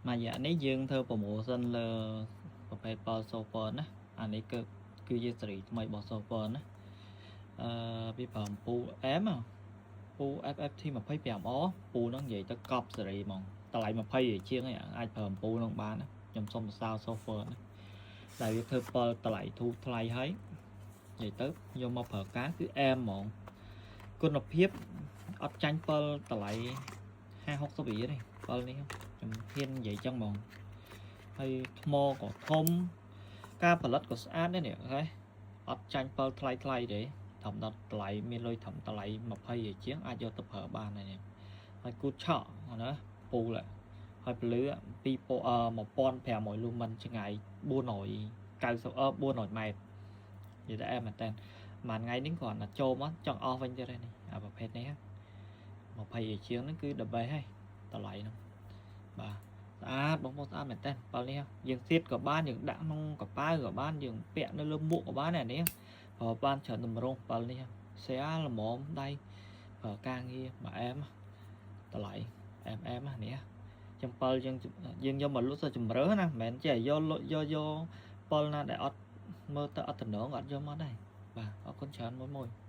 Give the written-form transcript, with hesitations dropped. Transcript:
មួយរយៈនេះយើងធ្វើ promotion លើប្រភេទពិល Sofirn ណាអានេះគឺគឺជាស៊េរីថ្មីរបស់ Sofirn ណាអឺវាប្រើអំពូល M ពូ FFT 25R ពូហ្នឹងនិយាយទៅកប់ស៊េរីហ្មងតម្លៃ20ជាងឯងអាចប្រើអំពូលហ្នឹងបានណាខ្ញុំសុំសរសើរ Sofirn ណាដែលវាធ្វើពិលតម្លៃធូរថ្លៃហើយនិយាយទៅយកមកប្រើការគឺអែមហ្មងគុណភាពអត់ចាញ់ពិលតម្លៃ50 60រៀលទេពិលនេះខ្ញុំហ៊ាននិយាយចឹងហ្មងហើយថ្មក៏ធំការផលិតក៏ស្អាតដែរនេះហ៎អត់ចាញ់ពិលថ្លៃថ្លៃទេត្រឹមដល់តម្លៃមានលុយត្រឹមតម្លៃ20ជាងអាចយកទៅប្រើបានហើយនេះហើយគូតឆក់ណាពូលហើយពលឺ2 1500 lumen ឆ្ងាយ490អឺ400ម៉ែត្រនិយាយតែអែមមែនតើមួយថ្ងៃនេះគ្រាន់តែចូលមកចង់អស់វិញទៀតហើយនេះអាប្រភេទនេះ20ជាងហ្នឹងគឺ the best ហើយតម្លៃហ្នឹងបាទស្អាតបងប្អូនស្អាតមែនតើប៉លនេះយើងសៀតក៏បានយើងដាក់ក្នុងកប៉ាវក៏បានយើងពាក់នៅលើមួកក៏បានដែរនេះប្រើបានច្រើនតម្រងប៉លនេះស្រាលល្មមដៃប្រើការងារមួយអែមតម្លៃអែមអែមនេះចំពិលយើងយើងយកមកលក់ទៅជំរើណាមិនមែនចេះយកយកយកពិលណាដែលអត់មើលទៅអត់តំណងអត់យកមកដែរបាទអរគុណច្រើនមួយមួយ។